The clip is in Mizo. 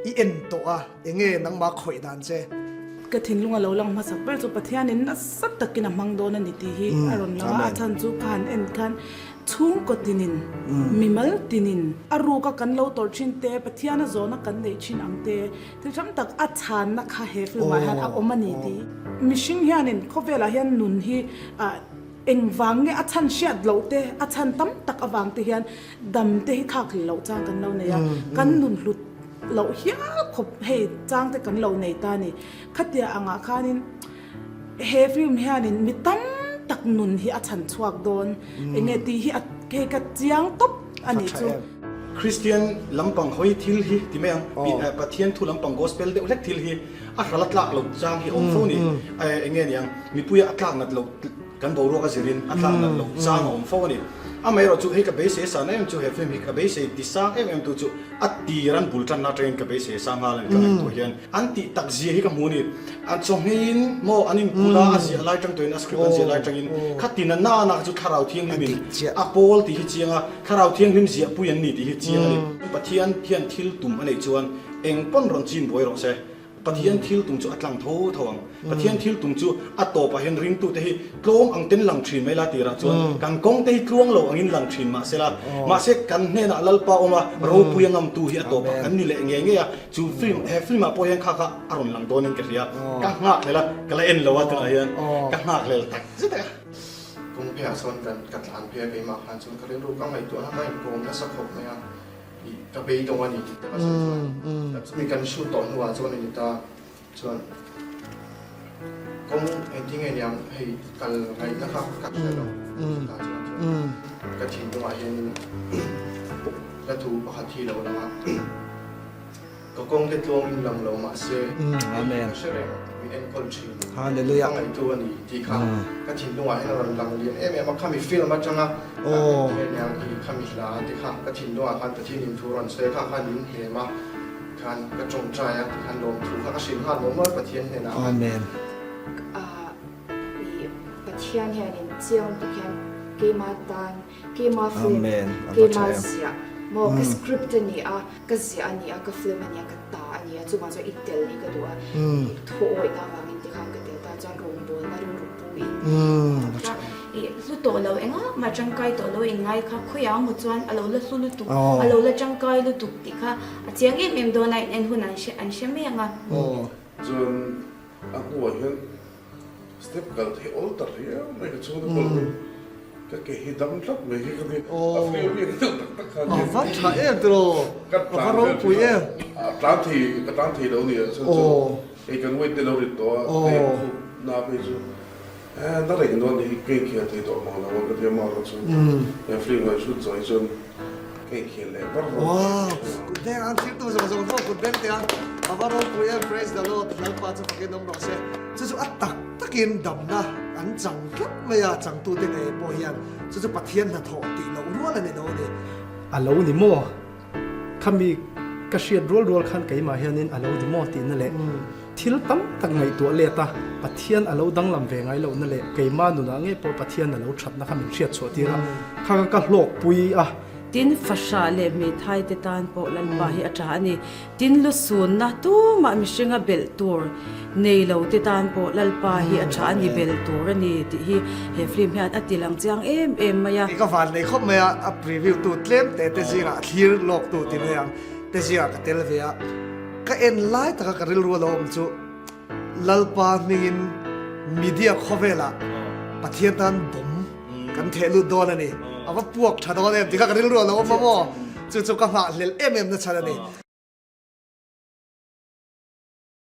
I en tawh a, enge nangmah khawih dan che? Ka thinlung a lo lang hmasak ber chu Pathianin nasa takin a hmang dawn a ni tih hi a rawn lang a, a chhan chu ka han en khan chhungkaw tinin, mimal tinin, a ruka kan lo tawrh thin te, Pathiana zawhna kan neih thin ang te, thil tam tak a chhanna kha he film ah hian a awm a ni tih. Mihring hianin khawvelah hian nun hi Engvang nge a chhan hriat loh te, a chhan tam tak avang te hian dam te hi thlak hlel loh chang kan lo nei a, kan nun hlut loh hial khawp hei chang te kan lo nei ta a ni. Khatia angah khanin he film hianin mi tam tak nun hi a chhan chhuak dawn enge tih hi a hei ka chiang tawp a nih chu. Kristian lampang hawi thil hi ti mai ang, Pathian thu lampang gospel deuh hlek thil hi A hral a tlak loh chang hi a awm fo ni. Eng nge niang, mipuia a tlak nat loh kan boruak a zirin a tlak nat loh chang a awm fo a ni. Amaherawh chu hei ka beisei san em chu he film hi ka beisei ti sang em em tu chu a tir an bul tanna atangin ka beisei sang nghal a ni ka ngaihtuah hian. An tih tak zia hi ka hmu a ni. An chawhngeiin maw an inkulh a, a ziah lai tang tuahin a script an ziah lai tangin khatin a nana kha chu Thlarau Thianghlimin a pawl tih hi chiang a, Thlarau Thianghlim ziahpui an ni tih hi chiang a ni. Pathian hian thil tum a neih chuan Eng pawn rawn chin buai rawh se, Pathian thil tum chu a tlang tho tho ang. Pathian thil tum chu a tawpah hian ringtute hi tlawm ang ten lang thin mai la tirah chuan kan kawng te hi tluang lo angin lang thin mahse la, mahse kan hnenah Lalpa awm a, ropui a ngamtu hi a tawpah kan ni leh ngei ngei a, chu film, he film ah pawh hian kha kha a rawn lang dawnin ka hria. Ka nghakhlel a, ka la en lo a tunah hian ka nghakhlel tak zet a. Kawng pheiah sawn kan ka tlan phei a keimah khan chuan ka rilru ka ngaihtuahna ka inkawm nasa khawp mai a. Ka beidawng a ni tih te ka sawi chuan chumi kan shoot tawh hnuah chuan a ni ta chuan kawng engtin nge niang hei kal ngaihna kha ka hre lo ta chuan chuan ka thinlungah hianin hla thu pakhat hi lo lang a. Ka kawng te tluangin lang lo mahse ka hre reng min enkawl thin ka ngaihtu a ni tih kha ka thinlungah hian a rawn lang lian em em a, khami film atanga hetiang hi khami hla te kha ka thinlungah khan Pathian in thu rawn sawi kha khan min hnem a khan ka tawngtai a tikhan lawmthu kha ka hrilh nghal mawlh mawlh Pathian hnenah khan. Pathian hianin chiang tuk hian keimah tan Keima film, keima ziah maw ka script a ni a, ka ziah a ni a, ka film a ni a, ka ta a ni a, chuvang chuan i tel hi ka duh a, thu awihna avangin tikhan ka tel ta chuan rawngbawlna rilru pu in Kha i hlu tawh lo engah mah tangkai tawh lo in ngai kha khawiah maw chuan a lo la hlu lutuk, a lo la tangkai lutuk tih kha a chiang em em dawn a in en hun an hre an hre mai ang a. Chuan a hnuah hian Step kal theih awl ta riau mai ka chhung te pawh ka ke hi dam tlat mai hi ka ti a feel bik deuh tak tak kha A va tha em tiraw a va ropui em a tlan thei ka tlan thei lo nia chuan chu hei kan weight te lo rit tawh a hei ka khup na phei chu e na reng dawn hi ka inkhel thei tawh mang lo a ka ti a mahrawh chu he film kan shoot zawh hi chuan ka inkhel leh var var Wow kut beng an thlir tu zawng zawng pawh kut beng teh a a va ropui em praise the Lord Lalpa chu fakin awm rawh se. Chu chu a tak takin damna an chang tlat mai a, changtute ngei pawh hian chu chu Pathian hnathawh tih loh rual a ni lo a ni. A lo ni maw? Khami ka hriat rual rual khan keimah hianin a lo ni maw tihna leh thil tam tak ngaihtuah let a, Pathian a lo danglam ve ngai lohna leh keimah nunah ngei pawh Pathian a lo thatna kha min hriat chhuah tir a, kha ka hlawkpui a. Tin, fahrah leh hmeithai te tan pawh Lalpa hi a tha a ni. Tin, lusunna tumah mihringa belh tur nei lo te tan pawh Lalpa hi a tha a ni belh tur a ni tih hi he film hian a ti lang chiang em em mai a. Ka van nei khawp mai a, a preview tu tlem te te zingah thlir lawk tu ti mai ang te zingah ka tel ve a, ka en lai taka ka rilru a lo awm chu Lalpa hmingin media khawvelah Pathian tan bawm kan theh lut dawn a ni, a va puak tha dawn em tih kha ka rilru a lo awm a maw, chu chu ka nghahhlelh em em na chhan a ni.